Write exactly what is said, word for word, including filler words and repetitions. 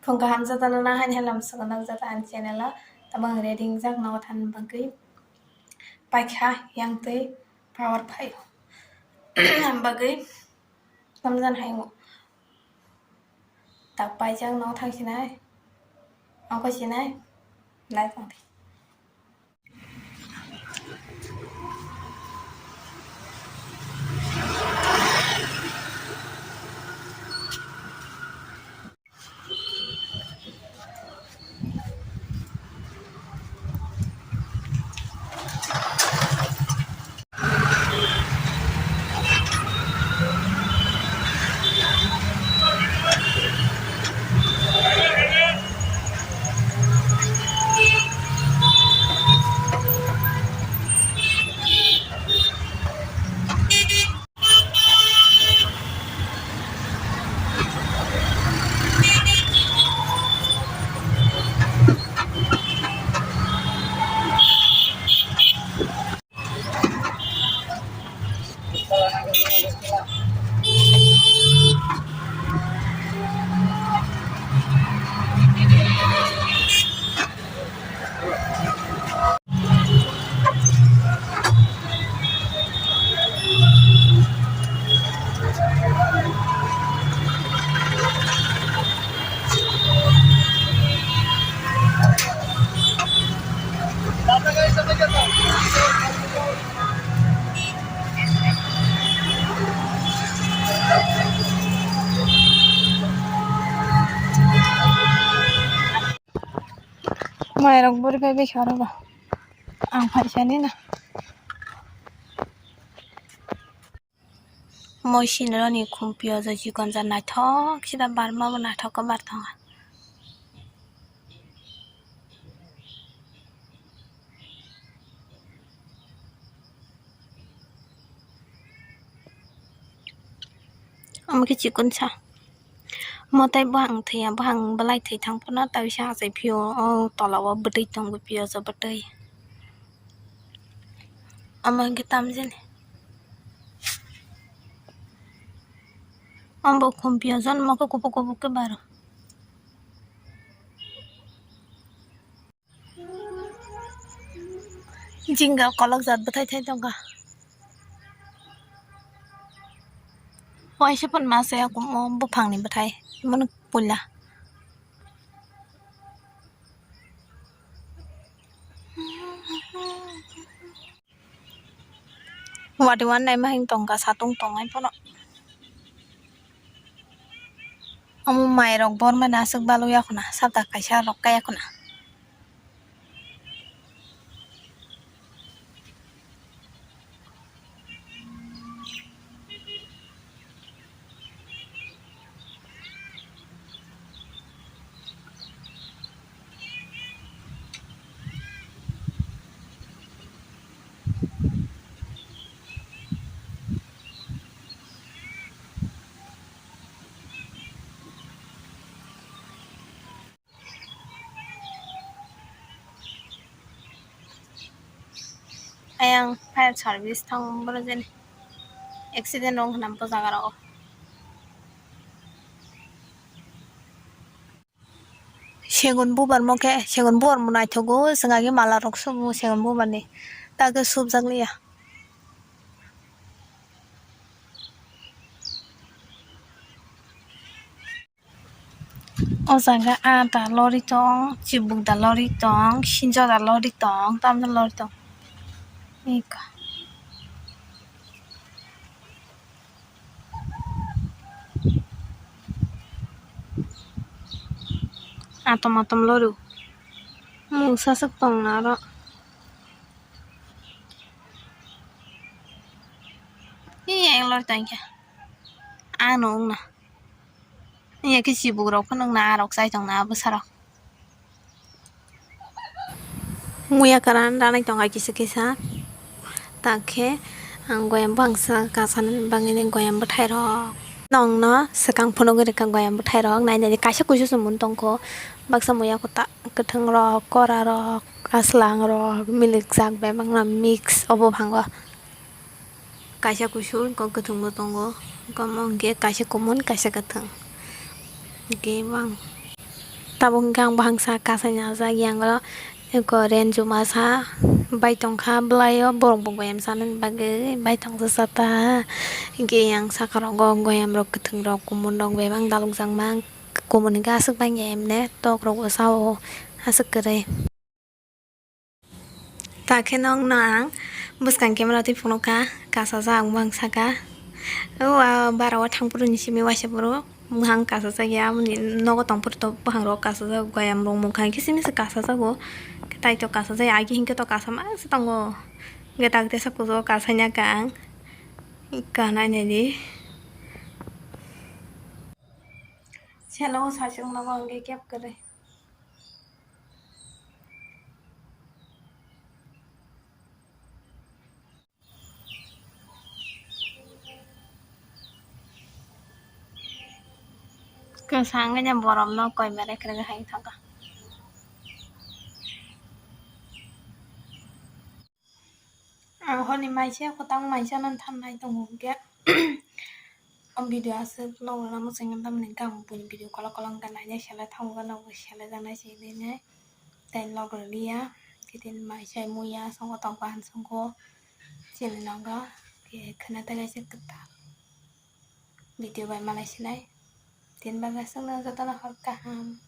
Phung kaham jotono nang haini halam swkang nang joto ani channel o. Tabang ready wngjak nogo thani bagwi. Paikha yang twi power phai. Bagwi tamjan hai ngo. Tak paijak nogo thang sinai. Ongkho sinai. Lai tong di. Mairok buri pai bai kha oro ba. Ang phaisani na. Moi sinironi khumpi o jai chikon ja naithok sida barma bo naithok khe bar tongo. Omo khe chikon sa. Mo tei buphang thwiya, buphang belai thwi thang phano tei se achai phio, o tola o bwtwi tongo, piyajo bwtwi. Omo hinkhe tamjani. Omo bo khum piyajo, omo khe kubuk kubuk khe baro. Jinga kolok jat bwthai thai tongkha. Waisa phano masa ya kumo buphangni bwthai, emon puila. Wati wan naima hing tongkha, satung tongnai phano. Omo mairok bormani aswk balwi ya khuna, sabda kaisa rok kaya khuna. Ayang fire service thang boro jani accident wng khna bo jaga rok. Segun bubar mo khe, segun bubar mo naithogo, chwng agi mala rok subo segun bubar ni, ta khe subjak liya. O jaga ah da lori tong, chibuk da lori tong, sinjo da lori tong, tamda lori tong. Eka. Atom atom lori. Mungsa swk tong aro. Ih, yang lori tong khe. Ano wngna. Iya khe chibuk rok phano wngna, ah rok chai tongna, ah bwsa rok. Muya karan ranai tongkha kisa kisa. Tak khe ang goyam bangsa kasani bagwi goyam bwthai rok. Nongno swkang phunugwi rwkha goyam bwthai rok. Nai nai kaisa kuisu se mun tongkho. Baksa muya kwthang rok, kora rok, aslang rok, milik jak bebak no mix obo phango. Kaisa kusu, wngkha kwthwngbo tongo, wngkha omo hwnkhe kaisa kumun, kaisa kwthwng. Hwnkhe bang Tabuk hwnkhe ang bahang sa kasai najak, yang o eko ren chuma sa bai tongkha, bwlai o borok bo goyam sanani bagwi bai tongsa sata. Hwnkhe yang saka rogo goyam rok, kwthwng rok, kumun rok bebak dalukjakma, kumun hwnkhe aswk bangya emne tok rok bo sao aswk kwrwi. Ta khe nokno ang bwskang camera twi phunukha, kasajak ang bwsang saka. O, ah, bara o thangphuru ni simi waisa phuru bwsang kasajak ya, aboni nogo tongphuru to bwsang rok kasajak, goyam rok mukha kisi misi kasajago. Tei to kasajak ya, agi hinkhe to kasama se tongo. Hwnkhe tak tesa kuchugo kasaina ka ang. Kanai nai di. Selo sachwng nogo hwnkhe kep kwrwi. Kwsang wngya borokno koi belai kwrwngwi hai thangkha. Ang horni maise kwtang maise nang thangnai tongo hwnkhe. O video aswk logo lama chwngno tamni hwnkhe ang buini video kolok kolok wngkha nainai selai thango gana bo selai jaknai se hinwi nai. Tei log rwliya, tei maise muya songo tongkha han songo chini nogo. Khe khwna tei kaisa kwtal video bai malai sinai. Tini bagwi aswkno jotono hor kaham.